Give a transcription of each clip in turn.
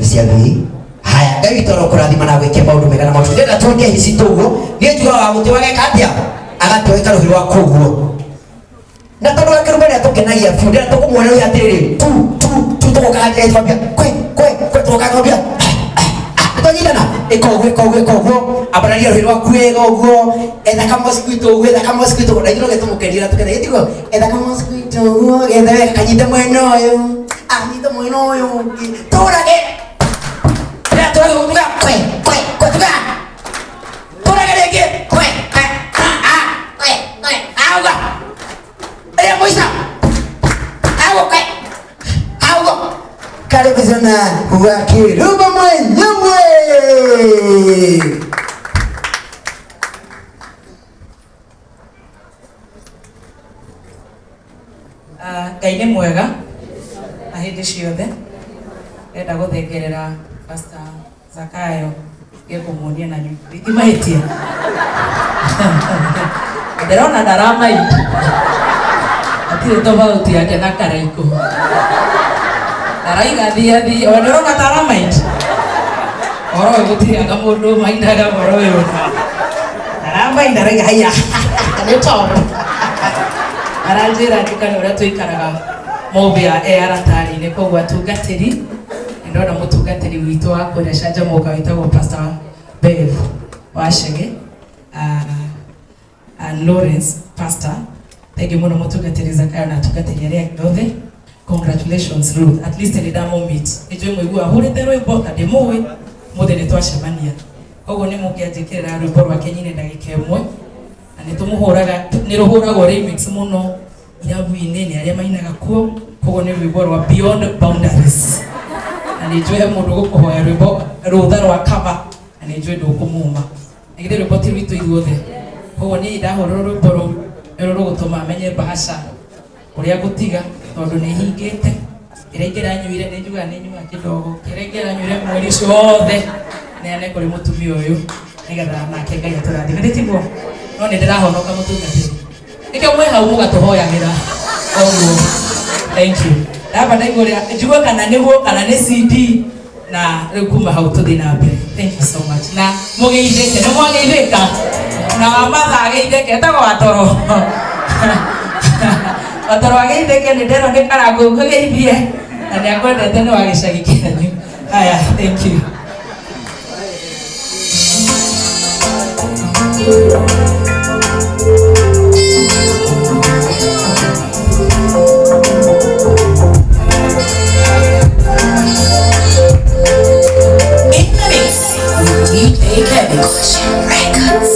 Ciathii haya Ngai witũ arokũrathima na gwĩke maũndũ mega na maũndũ ndĩrenda tuonie hici tũguo. Niĩ njugaga wa gũtĩ wageka atĩa agatweka rũhiũ rwaku ũguo, na tondũ wa kĩrume nĩ atũkenagia biũ, ndĩrenda tũkũmuona rũhiũ atĩrĩrĩ tu tu tu, tũgoka twambia kwe kwe kwe, tũgoka twambia tũnyitana, ĩka ũguo, ĩka ũguo, ĩka ũguo, ambararia rũhiũ rwaku wega ũguo, etha ka mosquito ũguo, etha ka mosquito ũguo, na ithuĩ no gĩtũmũkenia na tũkena gĩtiguo, etha ka mosquito ũguo, getha wega, kanyite mwena ũyũ, anyite mwena ũyũ ũngĩ, tũrage rĩrĩa tũrage ũguo, tuga kwe kwe kwe, tuga tũrage rĩngĩ kwe kwe, a a kwe kwe, auga rĩrĩa mũico auga kwe auga. Karibu sana Wakiruba mwenyewe. Ah, Ngai nĩ mwega na hĩndĩ ciothe. Ndĩrenda gũthengerera Pastor Zakayo ngĩkũmuonia na ndimahĩtia, ndĩrona ndaramaindi, hatirĩ tofauti yake na Karaikũ, ndaraiga thiathi o ndĩrona taramaindi ũhoro ũyũ, gũtirĩ anga mũndũ maindaga ũhoro ũyũ aramainda, araiga haiya nĩ top, aranjĩra njũkane ũrĩa tũikaraga Mobia e aratarĩ-inĩ. Koguo atungatĩri, ndona mũtungatĩri witũ wa kũrĩa Canjamũka wĩtagwo Pastor Bev Wachege and Lawrence Pastor, thank you mũno mũtungatĩri Zakayo na atungatĩri arĩa angĩ othe. Congratulations Ruth, at least nĩ ndamũmeet, nĩ njũĩ mũigua ahũrĩte rwĩmbo na ndĩmũĩ mũthĩ nĩ twacemania, koguo nĩ mũngĩanjĩkĩrĩra rwĩmbo rwake nyine ndagĩka ĩmwe, na nĩ tũmũhũraga, nĩ rũhũragwo remix mũno irabu-inĩ nĩ arĩa mainaga kuo, koguo nĩ rwĩmbo rwa Beyond Boundaries, na nĩ njũĩ he mũndũ gũkũhoya rwĩmbo rũtha rwa cover na nĩ njũĩ ndũkũmuma, na githĩ rwĩmbo ti rwitũ ithuothe? Koguo niĩ ndahũrĩrwo rwĩmbo rũu nĩruo rũgũtũma menye bahasha ũrĩa ngũtiga, tondũ nĩ hingĩte kĩrĩa ingĩranyuire, nĩ njugaga nĩ nyuaga kĩdogo, kĩrĩa ingĩranyuire mweri ũcio wothe neane kũrĩ mũtumia ũyũ nĩgetha nake Ngai atũrathime, nĩ tiguo? No nĩ ndĩrahonoka mũtungatĩri, nĩkĩo mwĩ hau mũgatũhoyagĩra oguo. Thank you. Ndamba ndaigua ũrĩa njigue kana nĩguo kana nĩ CD, na rĩu kuma hau tũthiĩ na mbere. Thank you so much na mũgeithĩke, nĩ mwageithĩka na wamatha ageithĩke, etagwo Watoro, Watoro ageithĩke, nĩ nderwo nĩ Karangũ ngũgeithie na nĩ akwendete, nĩ wa gĩcagi kĩanyu. Haya, thank you. In the mix with DJ Kevin Records.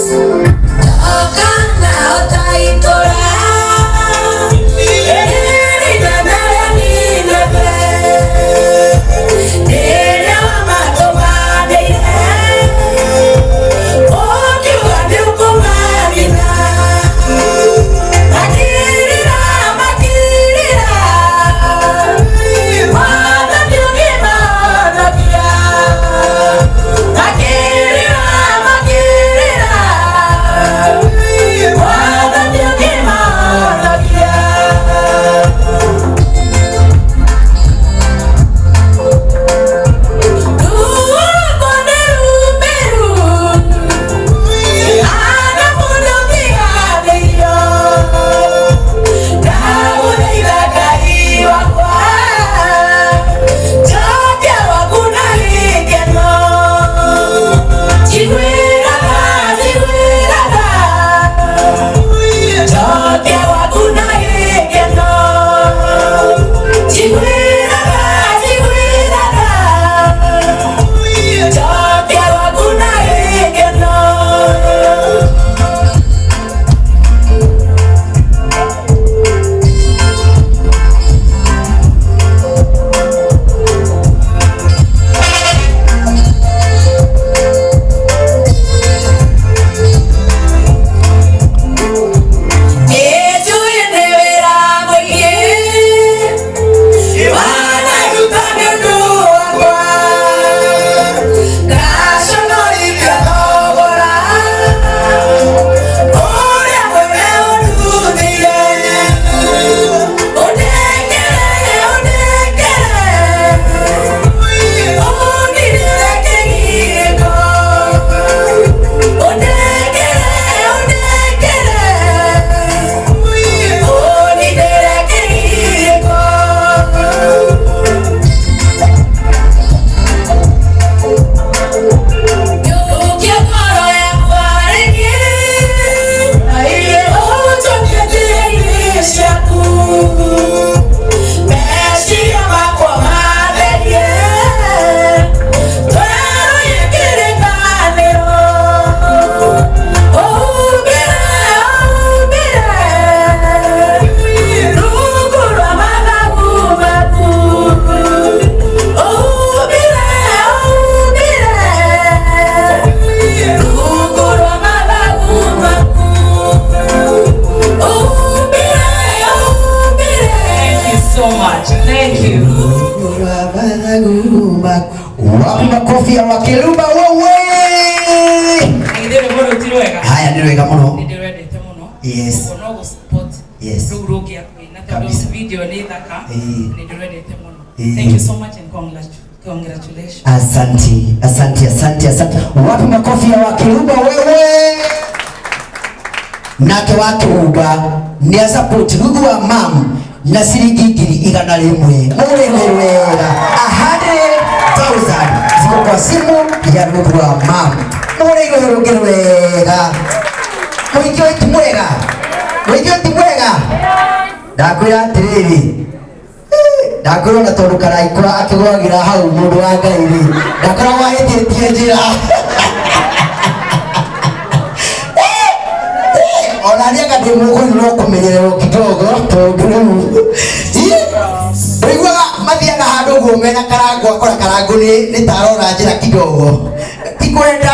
Toka na utaitora. Mathagu maku. Wapi makofi ya Wakiluba wewe? Githĩ rwĩmbo rũu ti rwega? Haya nĩ rwega mũno. Nĩ ndĩrwendete mũno. Yes. Ũguo no gũ-support Yes. rũu rũngĩ akũina tondũ Kabisa. video nĩ thaka. Ĩĩ. Nĩ ndĩrwendete mũno. Ĩĩ. Thank you so much and congratulations. Asante, asante, asante, asante. Wapi makofi ya Wakiruba wewe? Nake Wakiruba ni asupport Ruthu wa mam na ciringi 100,000. Mũrĩme wega. 100,000 ziko kwa simu ya Ruthu wa mam. Mũrĩme rũngĩ wega. Mũingĩ ũyũ ti mwega. Mũingĩ ũyũ ti mwega. Ndakwĩra atĩrĩrĩ, ndakwĩrwo na tondũ karaikũra akĩgwagĩra hau mũndũ wa Ngai rĩ, ndakoragwo ahĩtĩtie njĩra. Ona niĩ anga ndĩ mũkũyũ no kũmenyererwo kidogo tondũ rĩu ndũiguaga mathiaga handũ ũguo mena karangũ, akora karangũ nĩ tarora njĩra kidogo, ti kwenda.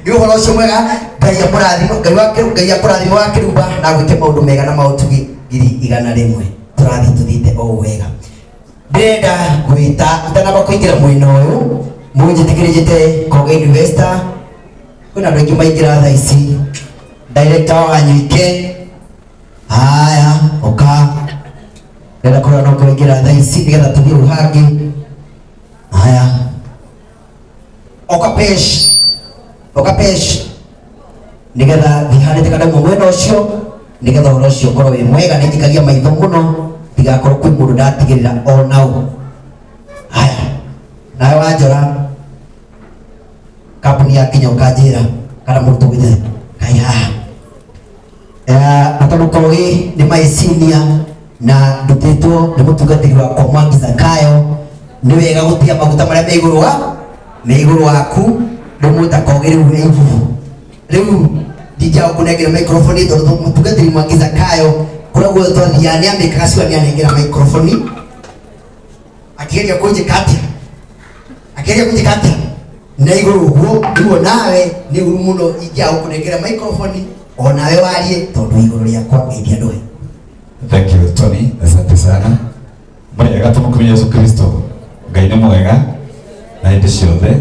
Nĩ ũhoro ũcio mwega. Ngai amũrathime, Ngai wa Ngai akũrathime wa Kĩrumba na agwĩke maũndũ mega na maũtugi 100,000. Tũrathiĩ tũthiĩte o wega. Ndĩrenda gwĩta itanamba kũingĩra mwena ũyũ, mũnjĩtĩkĩre njĩte Koge Investor. Kwĩna andũ aingĩ maingĩra thaa ici. Director wa Wanyuike, haya ũka. Ndĩrenda kũrora no kũingĩra thaa ici nĩgetha tũthiĩ hau hangĩ. Haya, oka pesh, oka pesh, nĩgetha thihanĩte kana mwena ũcio, nĩgetha ũhoro ũcio ũkorwo wĩ mwega. Nĩ njikagia maitho mũno ndigakorwo kwĩ mũndũ ndatigĩrĩra onao. Haya, nawe Wanjora, kambuni ya kinya ũkanjĩra kana mũrutwo gwĩte kai haha. Na tondũ Kogi nĩ my senior na ndutĩtwo nĩ mũtungatĩri wakwa Mwangi Zakayo, nĩ wega gũtiga maguta marĩa me igũrũ wa me igũrũ waku. Rĩu mũta Kogi rĩu wĩ ibubu rĩu ndingĩaga kũnengera microphone tondũ mũtungatĩri Mwangi Zakayo kũrĩa guothe twathiaga nĩ amĩkaga sure nĩ anengera microphone. Akĩgeria kũnjĩka atĩa, akĩgeria kũnjĩka atĩa na igũrũ ũguo. Rĩu nawe nĩ ũru mũno ingĩaga gũkũnengera microphone onawe warie tondũ igũrũ rĩakwa geithia andũ aya. Thank you Tony, asante sana. Mwega tumukumia Yesu Kristo. Ngai nĩ mwega na hĩndĩ ciothe.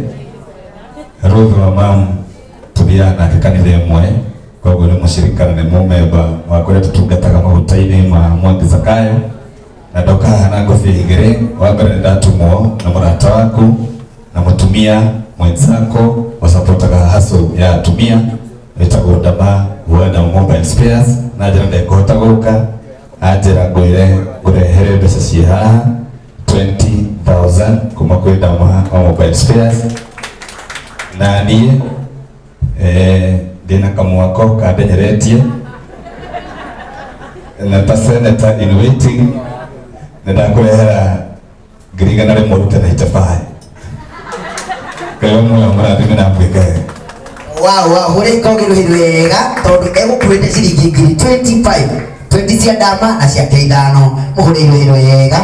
Ruth wa mam tuthiaga nake kanitha ĩmwe, koguo nĩ mũcirika na nĩ mũmemba wa kũrĩa tũtungataga maguta-inĩ ma Mwangi Zakayo. Na ndoka haha na ngobia igĩrĩ. Wa mbere nĩ ndatumwo na mũrata waku na mũtumia mwenzako wasapotaga hustle ya atumia wĩtagwo Dama Huenda Mobile Spares, na njĩra ndekũhota gũka anjĩra ngwĩre ngũrehere mbeca ciĩ haha 20,000 kuma kwĩ Dama wa Mobile Spares. Na niĩ ndĩna kamwako kandenyeretie na ta senator in waiting nĩ ndakũrehera 100,000 rute na itabaĩ. Ngai wa muoyo mũrathime na mwĩke. Wow, wow, hũrĩ Kogi rũhĩ wega tondũ egũkuĩte ciringi ngiri 25, 20 cia Dama na ciake ithano. Mũhũrĩ rũhĩ wega.